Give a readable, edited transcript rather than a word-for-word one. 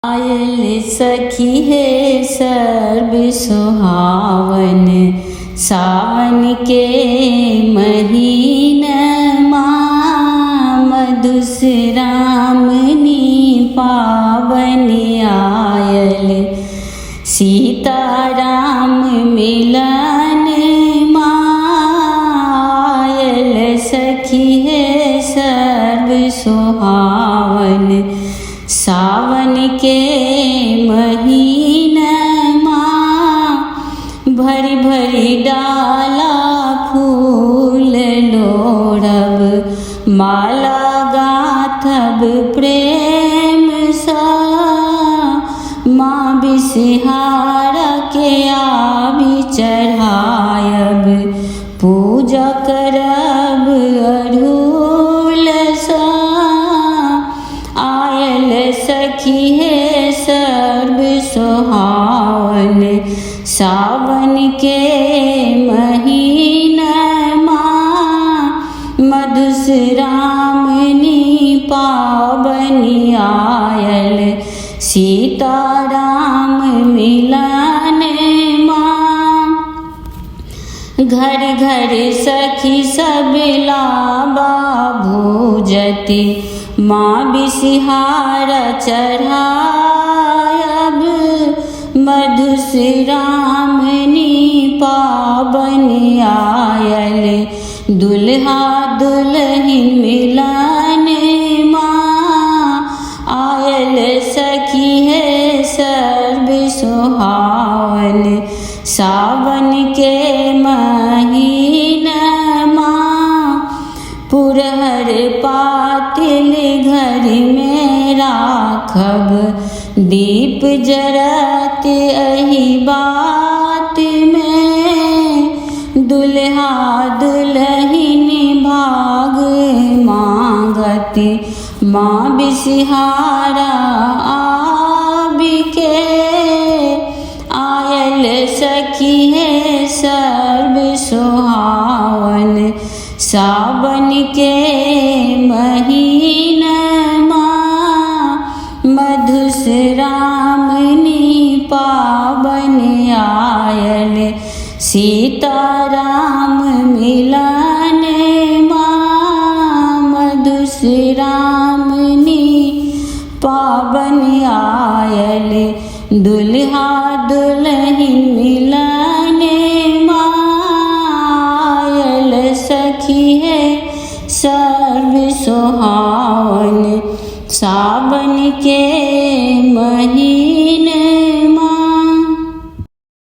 आयल सखी हे सर्व सुहावन, सावन के महीनमा, मधुश्रावणी पावन आयल, सीताराम मिलन आयल सखी हे सर्व सुहावन, सावन के महीनमा, भरि भरि डाला फूल लोढ़ब, माला गाथब प्रेमसँ, माँ विषहारा के आबि चढ़ायब, पूजा करब अड़हुलसँ, आयल सखी हे सर्व सोहावन, सावन के महीनमा, मधुश्रावणी पावन आयल, सीताराम मिलन माँ, घर घर सखी सब लाबा भूजती, माँ विषहारा चढ़ायब, मधुश्रावणी पावन आयल, दुल्हा दुल्हिन मिलन माँ, आयल सखी हे सर्व सोहावन, सावन के महीनमा, पुरहर पातिल घर में राखब, दीप जरत एहि बात में, दुल्हा दुल्हिन भाग मांगती, माँ विषहारा आबिके, आयल सखी हे सर्व सोहावन, सावन के महीनमा, मधुश्रावणी पावन आयल, सीताराम मिलन माँ, मधुश्रावणी पावन आयल, दुल्हा दुल्हिन मिलन आयल सखी हे सर्व सोहावन, सावन के महीनमा।